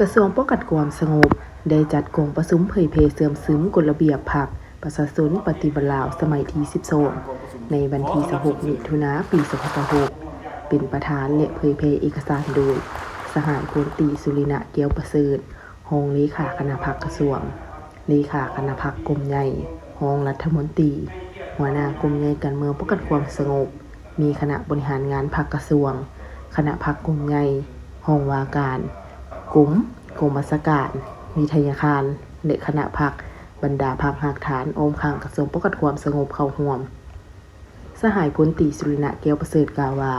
ກະຊວງປ້ອງກັນຄວາມສະຫງົບ ໄດ້ຈັດກອງປະຊຸມເຜີຍແຜ່ເຊື່ອມຊຶມກົດລະບຽບພັກປະຊາຊົນປະຕິວັດລາວສະໄໝທີສິບສອງ ໃນວັນທີຊາວຫົກ ມິຖຸນາ ປີສອງພັນຊາວຫົກ ເປັນປະທານ ແລະ ເຜີຍແຜ່ເອກະສານໂດຍ ສະຫາຍ ພົນຕີ ສຸລິນະ ແກ້ວປະເສີດ ຮອງເລຂາຄະນະພັກກະຊວງ, ເລຂາຄະນະພັກກົມໃຫຍ່, ຮອງລັດຖະມົນຕີ, ຫົວໜ້າກົມໃຫຍ່ການເມືອງປ້ອງກັນຄວາມສະຫງົບ, ມີຄະນະບໍລິຫານງານພັກກະຊວງ, ຄະນະພັກກົມໃຫຍ່, ຫ້ອງວ່າການກົມ, ກົມບັນຊາການ, ວິທະຍາຄານ ແລະ ຄະນະພັກ, ບັນດາພັກຮາກຖານອ້ອມຂ້າງກະຊວງປ້ອງກັນຄວາມສະຫງົບເຂົ້າຮ່ວມ. ສະຫາຍ ພົນຕີ ສຸລິນະ ແກ້ວປະເສີດ ກ່າວວ່າ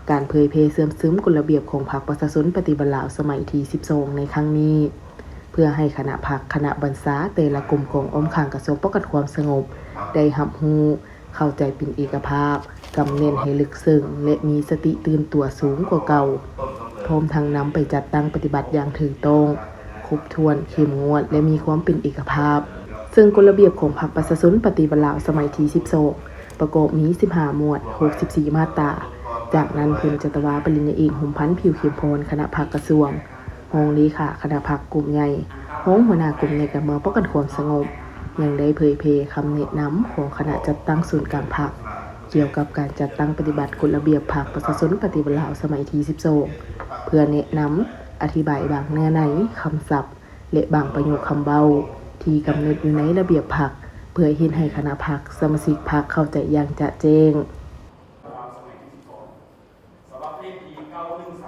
ການເຜີຍແຜ່ເຊື່ອມຊຶມກົດລະບຽບຂອງພັກປະຊາຊົນປະຕິວັດລາວສະໄໝທີສິບສອງ ໃນຄັ້ງນີ້ ເພື່ອໃຫ້ຄະນະພັກ, ຄະນະບັນຊາແຕ່ລະກົມກອງອ້ອມຂ້າງກະຊວງປ້ອງກັນຄວາມສະຫງົບ ໄດ້ຮັບຮູ້, ເຂົ້າໃຈເປັນເອກະພາບ, ກຳແໜ້ນໃຫ້ເລິກເຊິ່ງ ແລະ ມີສະຕິຕື່ນຕົວສູງກວ່າເກົ່າ, ພ້ອມທັງນຳໄປຈັດຕັ້ງປະຕິບັດຢ່າງຖືກຕ້ອງ, ຄົບຖ້ວນ, ເຂັ້ມງວດ ແລະ ມີຄວາມເປັນເອກະພາບ. ເຊິ່ງກົດລະບຽບຂອງພັກປະຊາຊົນປະຕິວັດລາວສະໄໝທີສິບສອງ ປະກອບມີສິບຫ້າໝວດ, ຫົກສິບສີ່ມາດຕາ. ຈາກນັ້ນ ພົນຈັດຕະວາ ປະລິນຍາເອກ ຫົມພັນ ຜິວເຂັມພອນ ຄະນະພັກກະຊວງ, ຮອງເລຂາຄະນະພັກກົມໃຫຍ່, ຮອງຫົວໜ້າກົມໃຫຍ່ການເມືອງປ້ອງກັນຄວາມສະຫງົບ ຍັງໄດ້ເຜີຍແຜ່ຄຳແນະນຳຂອງຄະນະຈັດຕັ້ງສູນກາງພັກ ກ່ຽວກັບການຈັດຕັ້ງປະຕິບັດກົດລະບຽບພັກປະຊາຊົນປະຕິວັດລາວສະໄໝທີສິບສອງ ເພື່ອແນະນຳ, ອະທິບາຍບາງເນື້ອໃນ, ຄຳສັບ ແລະ ບາງປະໂຫຍກຄຳເວົ້າທີ່ກຳນົດຢູ່ໃນລະບຽບພັກ ເພື່ອເຮັດໃຫ້ຄະນະພັກ, ສະມາຊິກພັກເຂົ້າໃຈຢ່າງຈະແຈ້ງ.